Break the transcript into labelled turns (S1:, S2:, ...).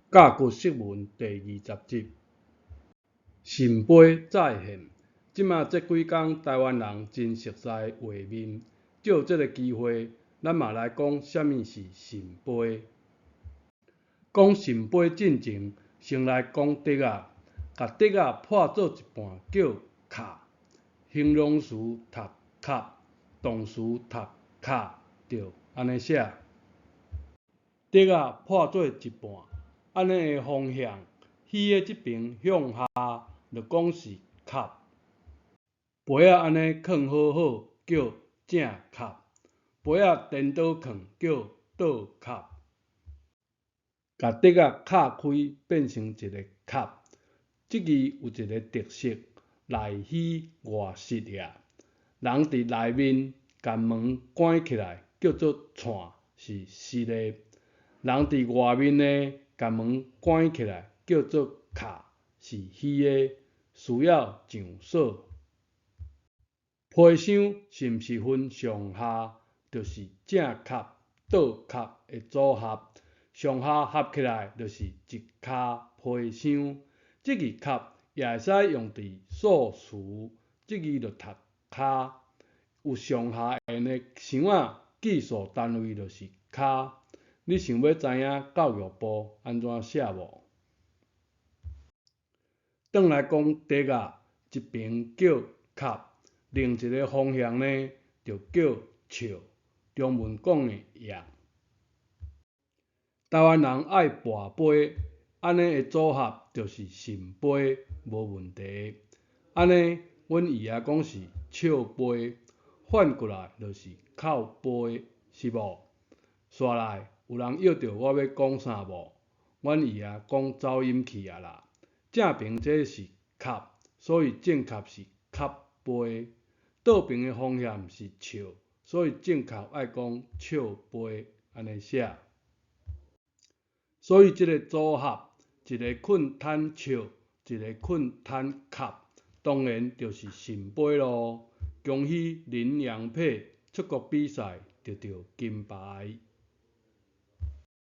S1: 教國釋文第二十集，聖杯再現。這馬這幾工台灣人真熟似畫面，藉這个機會，咱嘛來講啥物是聖杯。講聖杯進前，先來講竹仔，共竹仔破做一半叫卡，形容詞讀卡，動詞讀敲，著按呢寫。竹仔破做一半，按呢的方向，魚的這爿向下，就講是磕。杯仔按呢囥好好，叫正磕；杯仔顛倒囥，叫倒磕。共竹仔敲開變成一个磕，這字有一个特色，內虛外實也。人佇內面共門關起來，叫做串，是實的；人佇外面呢，共門關起來，叫做敲，是虛的，需要上鎖。皮箱是毋是分上下？就是正磕、倒磕的組合，上下合起來就是一跤皮箱。這字磕也會使用佇數詞，這字就讀跤。有上下緣的箱仔，計數單位就是跤。你想欲知影教育部按怎寫無？轉來講竹仔，一爿叫磕，另一个方向呢，就叫笑，中文講的掖。台灣人愛跋杯，按呢的組合就是聖杯，無問題。按呢，阮姨仔講是笑杯，反過來就是哭杯，是無？紲來有人約著我欲講啥無？阮姨仔講走音去矣啦。正爿這是磕，所以正確是磕杯；倒爿的方向是笑，所以正確愛講笑杯，按呢寫。所以這个組合，一个睏坦笑，一个睏坦磕，當然就是聖杯囉。恭喜林洋配出國比賽得著金牌。